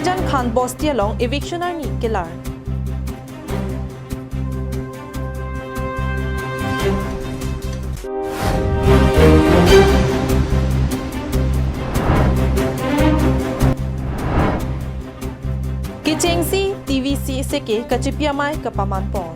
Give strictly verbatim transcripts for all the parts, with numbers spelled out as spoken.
Jan Khan Bosti along eviction arni kelar. Kechengsi T V C seke kachipi amei kapaman pon.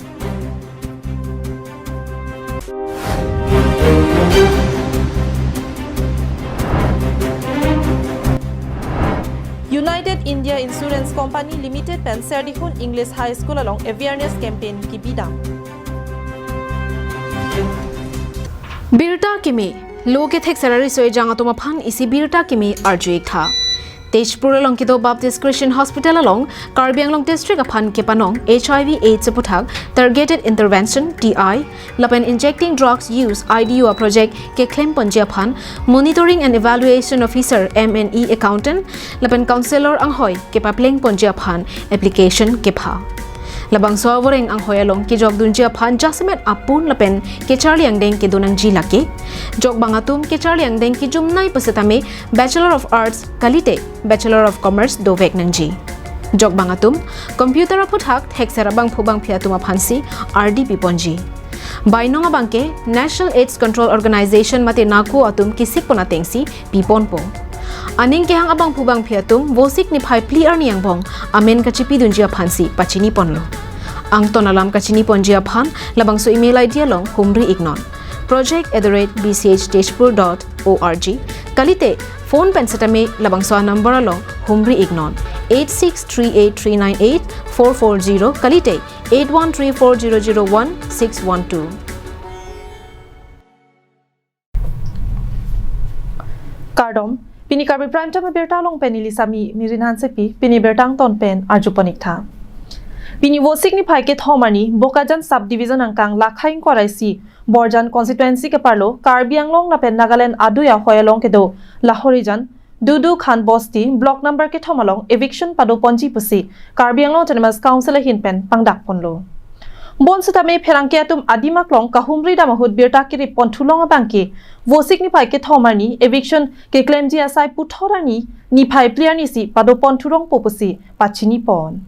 United India Insurance Company Limited pen Serdihun English High School along awareness campaign kebidam. Birta keme, lo kethek serari so ejang atum aphan isi birta keme arju-ik tha. Tezpur along kedo Baptist Christian Hospital along Karbi Anglong District aphan kepanong H I V AIDS aphuthak Targeted Intervention, T I, lapen Injecting Drugs Use, I D U a project keklem ponji aphan Monitoring and Evaluation Officer, M N E accountant lapen counselor anghoi kepapleng ponji aphan application kepha. Labangso avoreng anghoi along kejok dunji aphan jasemet apun lapen kecharli angdeng kedo nangji lake. Jokbang atum kecharli angdeng kejumnei pusitame Bachelor of Arts kalite Bachelor of Commerce dovek nangji. Jokbang atum computer aphuthak thekser abangphu bangphi atum aphansi ardi piponji. Bainong abangke National AIDS Control Organization mate NACO atum kesik pon atengsi piponpo. Aning kehang abangphu bangphi atum Vosik niphai phli arni angbong amen kachipidunji aphansi pachini ponlo. Angton alam kachini ponji aphan labangso email I D along humri-iknon, project at the rate B C H Tezpur dot O R G, kalite phone pen setame labangso a-number along humri-iknon, eight six three eight three nine eight four four zero, kalite eight one three four zero zero one six one two. Kardom, pini Karbi Prime Time abirta along pen neli Sami Mirin Hansepi, pini birta angton pen arju pon-ik tha. Pini Vosik niphai kethom arni Bokajan Sub Division angkang Lakhai ingkoi ra isi Borjan Constituency keparlo Karbi Anglong lapen Nagaland adui ahoi along kedo Lahorijan Dudu Khan Bosti, block number kethom along eviction pado ponji pusi Karbi Anglong Autonomous Council ahin pen pangdak ponlo. Bonsitame pherangke atum adim aklong kahumri dam ahut birta kerip ponthu long abangke, Vosik niphai kethom arni eviction keklemji asai puthot arni niphai phli arnisi pado ponthu rongpo pusi pachini pon.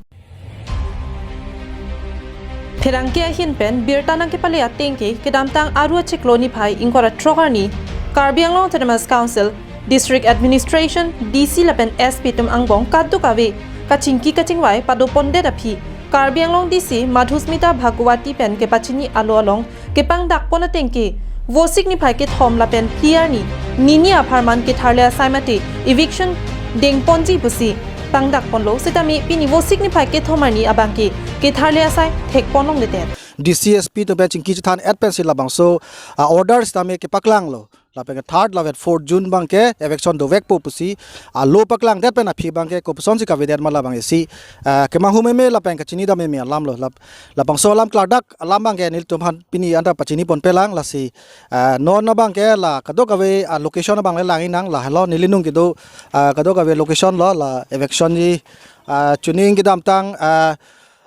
Pherangke ahin pen birta nangkepale atengke kedamtang Aru achiklo niphai ingkoi ra throk arni Karbi Anglong Autonomous Council, District Administration, D C lapen S P atum angbong kadokave kachingki kachingvai pado pondet aphi Karbi Anglong D C Madhusmita Bhagwati pen kepachini alo along kepangdak pon atengke, Vosik niphai kethom lapen phli arni nini apharman ketharle asai mate eviction dengponji pusi pangdak ponlo, sitame pini Vosik niphai kethom arni abangke ketharle asai thek pon longledet. D C S P atum pen chingki chethan-et pensi labangso, ah, order sitame kepaklanglo. Lapen ke third lapen fourth June abangke eviction dovekpo pusi, ah, lo paklangdet pen aphi abangke kopuson si kavedet ma labang isi, ah, kemahum meme lapen kachini dam meme alamlo. Lap-, labangso alam klardak alam abangke nelitum aphan pini anta pachini ponpelang lasi, ah, non abangke la kadokave, ah, location abang le lang-ik nang, lahelo neli nung kedo, ah, kadokave location lo la eviction ji, ah, chuning kedamtang, ah,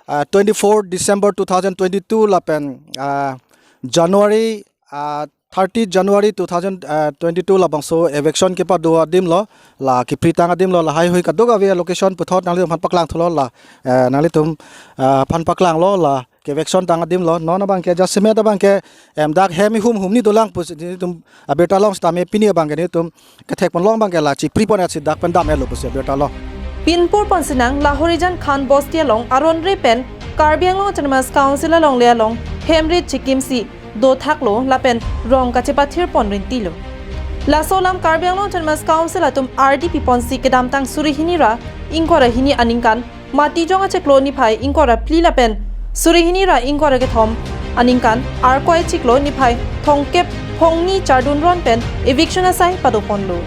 ah, twenty-four December two thousand twenty-two lapen, ah, January, ah, thirty January two thousand, ah, twenty-two labangso eviction kepado adim lo, la kepri tang adim lo, lahai hui kadokave location puthot nanglitum aphan paklang thulo la, eh, nanglitum, ah, aphan paklanglo la ke eviction tang adim lo, non abangke jasemet abangke, em, dak hem ihum humni dolang pusi nelitum abirta long sitame pini abangke nelitum kethek pon long abangke la chipri pon-et si dak pen dam-etlo pusi abirta long. Pinpur ponsinang Lahorijan Khan Bosti along aron re pen Karbi Anglong Autonomous Council alongle along hem rit chikimsi dothaklo lapen rong kachepathir pon rintilo. Laso alam Karbi Anglong Autonomous Council atum ardi piponsi kedamtang suri hini ra ingkoi ra hini aningkan Matijong achiklo niphai ingkoi ra phli lapen suri hini ra ingkoi ra kethom aningkan Arkoi achiklo niphai thomkep phongni chardun ron pen eviction asai pado ponlo.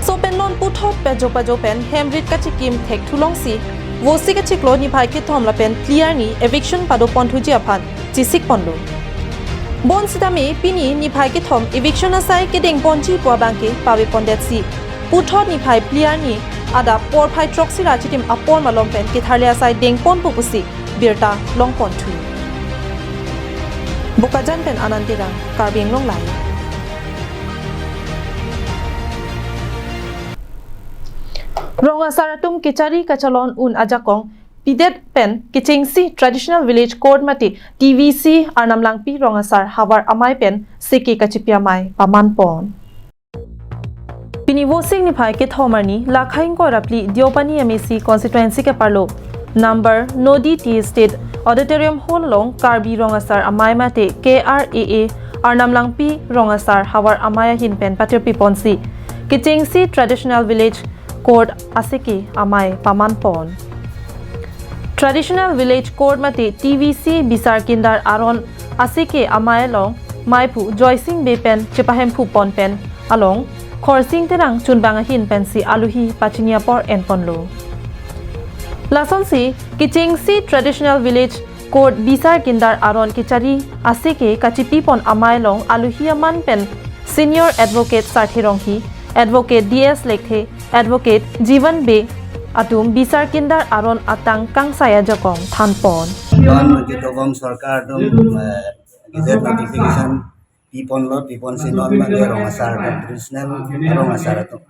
Laso pen non puthot pajo pajo pen hem rit kachikim thekthu longsi Vosik achiklo niphai kethom lapen phli arni eviction pado ponthuji aphan chesik ponlo. Bonsitame pini niphai kethom eviction asai kedengponji pu abangke pave pondetsi puthot niphai phli arni adap porphai throksi ra chitim apor malom pen ketharle asai dengponpo pusi birta long ponthu. Bokajan pen Anand Terang, Karbi Anglong Live. Rong asar atum kechari kachalon un ajakong pidet pen kechengsi Traditional Village Court mate T V C Arnam Langpi Rong Asar Havar Amei pen seke kachipi amei paman pon. Pini Vosik niphai kethom arni, Lakhai ingkoi ra phli Deopani M A C constituency ke-arlo number Nodi Tea Estate Auditorium Hall along Karbi Rong Asar Amei mate K R A A Arnam Langpi Rong Asar Havar Amei ahin pen patirpi ponsi kechengsi Traditional Village Court aseke amei paman pon. Traditional Village Court mate T V C bisar kindar aron aseke amei along meiphu Joysing Bey pen chepahemphu pon pen along Khorsing Terang chunbang ahin pensi aluhi pachini apor en ponlo. Lasonsi kechengsi Traditional Village Court bisar kindar aron kechari aseke kachipi pon amei along aluhi aman pen Senior Advocate Sarthe Ronghi, Advocate D S Lekthe, Advocate Jivan Bey atum bisar kindar aron atang kangsai ajakong than pon. Don Kitobom Sorkar atum, eh, gazette notification pi ponlo, pi ponsi non abangke rong asar atum, traditional arong asar atum.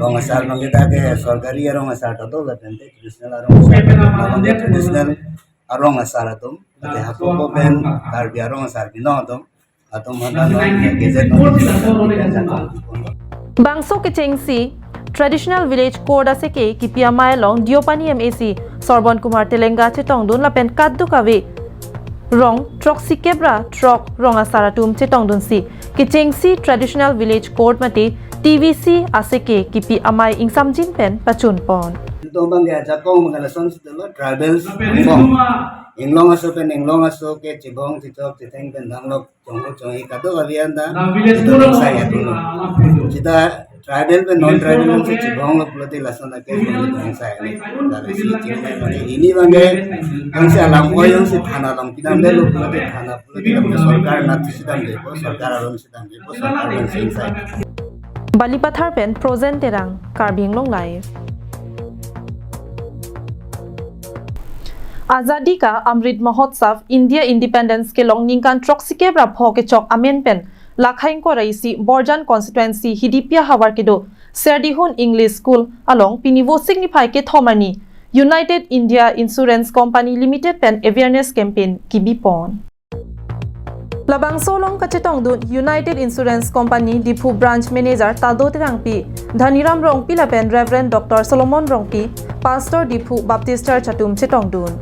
Rong asar abangke ta ke sorkari arong asar ta do, lapen te traditional arong asar atum, abangke traditional arong asar atum. Ate hapu ko pen Karbi arong asar binong atum. Atum handa non gazette notification pi pen jakong. Bangso kechengsi Traditional Village Court aseke kipi amei along Deopani M A C Sorbon Kumar Telenga chetongdun lapen kadokave rong throksi kep ra throk rong asar atum chetongdunsi kechengsi Traditional Village Court mate T V C aseke kipi amei ingsamjin pen pachun pon. Itum abangke ajakong abangke lasonsi dolo, tribals angbong. Inglong aso pen inglong aso ke chibong chichok chitheng pen dhanglok chongho chonghi kadokave anta. Itum kangsai atum. Seta tribal pen non tribal along si chibonglo pulote lason ake kangsai. Lasi chingkai mane ini abangke kangsai alam oi jongsi thana along pidamdetlo pulote thana pulote sorkar nat si damdepo, sorkar aron si damdepo, sorkar aron si kangsai. Balipathar pen Projen Terang, Karbi Anglong Live. Azadi Ka Amrit Mahotsav, India Independence kelong ningkan throksi kep ra pho kechok amen pen Lakhai ingkoi ra isi Borjan constituency Hidipi ahavar kedo Serdihun English School along pini Vosik niphai kethom arni United India Insurance Company Limited pen awareness campaign kibi pon. Labangso along kachetongdun United Insurance Company Diphu Branch Manager Tado Terangpi, Dhaniram Rongpi lapen Reverend Doctor Solomon Rongpi, Pastor Diphu Baptist Church atum chetongdun.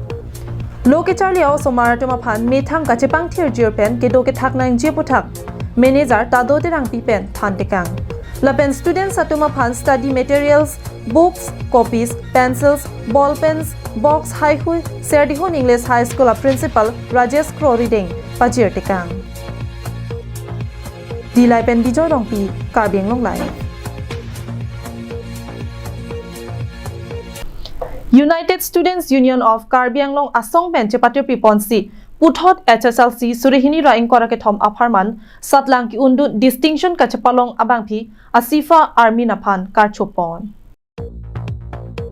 Lo kecharli a-osomar atum aphan methang kachepangthirjir pen kedo kethak nangji aputhak Manager Tado Terangpi pen thantekang. Lapen students atum aphan study materials, books, copies, pencils, ball pens, box haihui Serdihun English High School a-principal Rajesh Kro Rideng pajirtekang. Dilai pen Bijoy Rongpi, Karbi Anglong Live. United Students Union of Karbi Anglong asong pen chepatirpi ponsi puthot H S L C suri hini ra ingkoi ra kethom apharman satlang ki-undun distinction kachepalong abangpi Asifa Armin aphan karcho pon.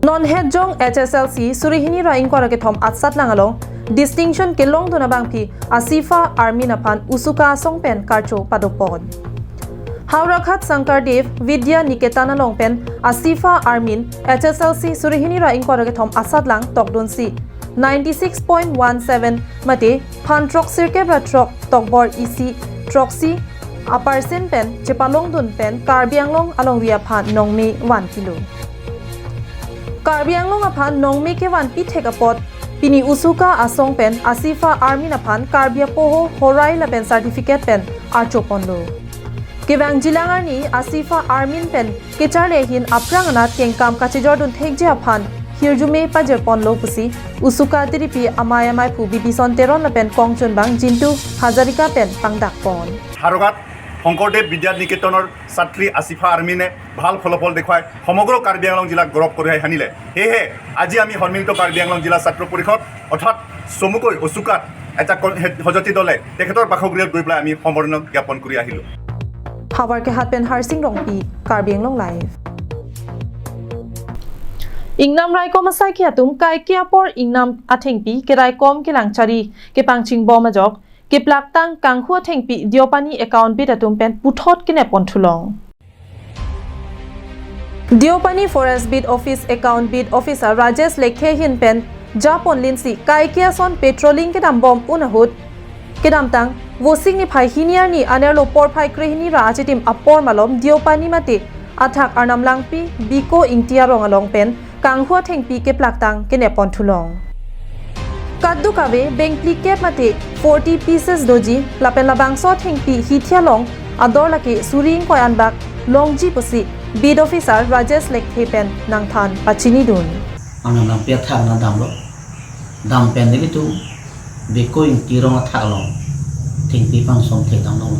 Non hetjong H S L C suri hini ra ingkoi ra kethom asatlang along distinction kelongdun abangpi Asifa Armin aphan Usuka asong pen karcho padopon. Howraghat Sankardev Vidya Niketan along pen Asifa Armin H S L C suri hini ra ingkoi ra kethom asatlang tokdunsi ninety six point one seven mate phan throksirkep ra throk tokbor isi throksi a-percent pen chepalongdun pen Karbi Anglong alongri aphan nongme vanpilo. Karbi Anglong aphan nongme kevanpi thek apot pini Usuka asong pen Asifa Armin aphan Karbi apoho horai lapen certificate pen archo ponlo. Kevangjilang arni Asifa Armin pen kecharli ahin aphrang anat kengkam kachejordun thekji aphan hirjume pajirponlo pusi Usuka tiripi amei amaiphu Bibison Teron lapen kongchunbang Jintu Hazarika pen pangdakpon. হাৰৌঘাট শংকৰদেৱ বিদ্যা নিকেতনৰ ছাত্ৰী আসিফা আৰমিনে ভাল ফলাফল দেখুৱাই সমগ্ৰ কাৰ্বি আংলং জিলাক গৌৰৱ কঢ়িয়াই আনিলে। সেয়েহে আজি আমি সন্মিলিত কাৰ্বি আংলং জিলা ছাত্ৰ পৰিষদ অৰ্থাৎ চমুকৈ উছুকাত এটা কন-, হে-, সযতী দলে তেখেতৰ বাসগৃহত গৈ পেলাই আমি সম্বৰ্ধনা জ্ঞাপন কৰি আহিলোঁ। Howraghat pen Harsing Rongpi, Karbi Anglong Live. Ingnam raikom asaikhi atum kaike apor ingnam athengpi keraikom kelangchari kepangchingbom ajok keplaktang kanghu athengpi Deopani account bit atum pen puthot kenep ponthulong. Deopani Forest Beat Office Account Beat Officer Rajesh Lekthe ahin pen japon linsi kaike ason patrolling kedambom un ahut kedamtang Vosik niphai hini arni anerlo porphai krehini ra achitim apor malom Deopani mate athak Arnam Langpi, Biko Ingti arong along pen kanghu athengpi keplaktang keneppon thulong. Kadokave bengphli kep mate forty pieces doji lapen labangso athengpi hithi along ador lake suri ingkoi anbak longji pusi Beat Officer Rajesh Lekthe pen nangthan pachinidun. Arnam Langpi athak nangdamlo. Dam pen nelitum Biko Ingti arong athak along thengpi pangsong thekdam longlo.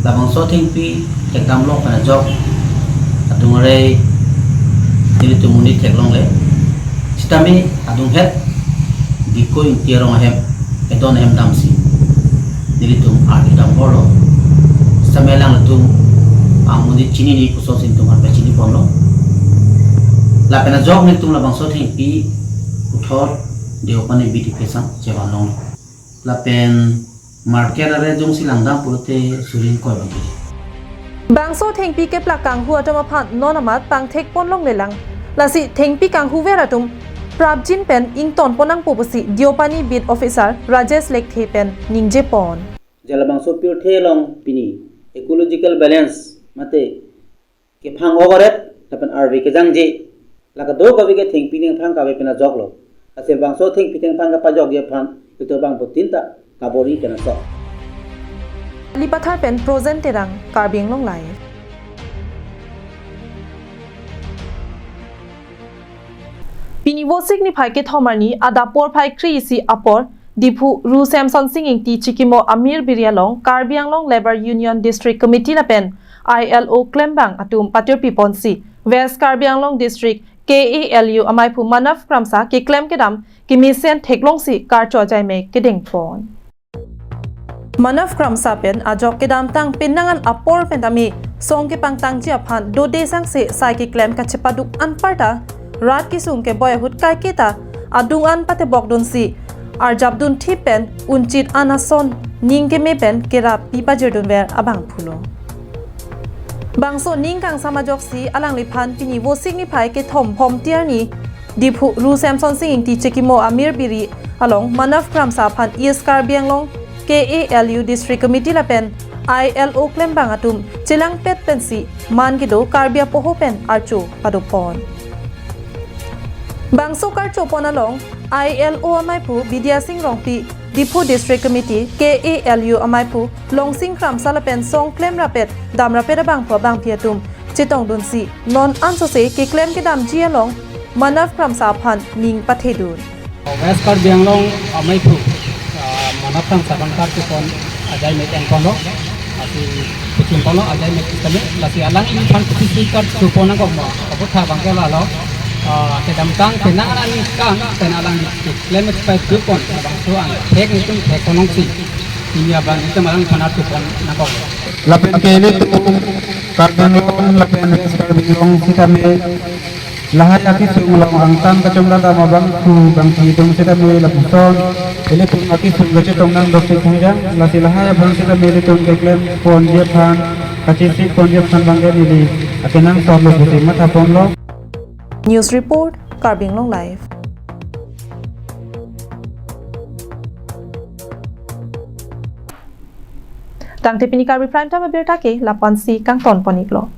Labangso thengpi thekdam long pen ajok adung arei nelitum monit theklongle. Sitame adunghet Biko Ingti arong ahem, edon ahem damsi nelitum ardi dam borlo. Sitame alanglitum amonit chinine puson si nelitum aphan pachiniponlo. Lapen ajok nelitum labangso thengpi puthot Deopani B D P sang chevan longlo. Lapen market arei jongsi langdam pulote suri ingkoi abang kili. Bangso thengpi keplak kanghu atum aphan non amat pangthekpon longlelang. Lasi thengpi kanghuver atum prapjin pen ingtonpon nangpo pusi Deopani Beat Officer Rajesh Lekthe pen ningjepon. Je labangso pirthe along pini ecological balance mate kephang ogoret lapen arve kejangje, la kadokave ke thengpi nangphang kave pen ajoklo. Lasi labangso thengpi nangphang kapajokji aphan itum abangphutin ta kabor-i pen asok. Lipathar pen Projen Terang, Karbi Anglong Live. Pini Vosik niphai kethom arni adap porphai kre-isi apor Diphu Ru Semsonsing Ingti chikimo Amir Biri along Karbi Anglong Labour Union District Committee lapen I L O klembang atum patirpiponsi West Karbi Anglong District K A L U amaiphu Manav Kramsa keklem kedam kemesen theklongsi karcho ajaimek kedengpon. Manav Kramsa pen ajok kedamtang penang an apor pen tame song kepangtangji aphan dode sangse sai keklem kachepaduk anparta rat kesung keboi ahut kaiketa adung an patebokdunsi arjapdun thip pen unchit an ason ning keme pen kerap pi pajirdunver abangphulo. Bangso ning kangsam ajoksi alangliphan pini Vosik niphai kethom Phomti arni Diphu Ru Semsonsing Ingti chikimo Amir Biri along Manav Kramsa aphan East Karbi Anglong K A L U District Committee lapen I L O klembang atum chelangpet pensi man kedo Karbi apoho pen archo padopon. Bangso karchopon along I L O amaiphu Bidya Sing Rongpi, Diphu District Committee K A L U amaiphu Longsing Kramsa lapen song klem rapet dam rapet abangphu abangphi atum chetongdunsi non ansose keklem kedamji along Manav Kramsa aphan ning pathedun. West Karbi Anglong amaiphu, ah, Manav Kramsa abang karchopon ajaimek enponlo, lasi kechingponlo ajaimek sitame, lasi alangliphan kechisi karchopon nangkok ma, kabutha abangke lalo, ah, kedamtang penang arni kang pen alang keklem chepajokpon, labangso angthek nelitum thekpon longsi, pini abang nelitum alangliphan archopon nangkoklo. Lapen ke nelitum Karbi Anglong lapen West Karbi Anglong sitame lahai akesung along angtan kachongdam abangphu abangphi atum sitame lapuson ilitum akesung kachetong nangdok si thangdang, lasi lahai abang sitame ilitum keklemponji aphan, kachesik ponji aphan abangke neli akenangsot lo pusi mathaponlo. News report, Karbi Anglong Live. Tangte pini Karbi Prime Time abirta ke lapu-ansi kangtonpon-iklo.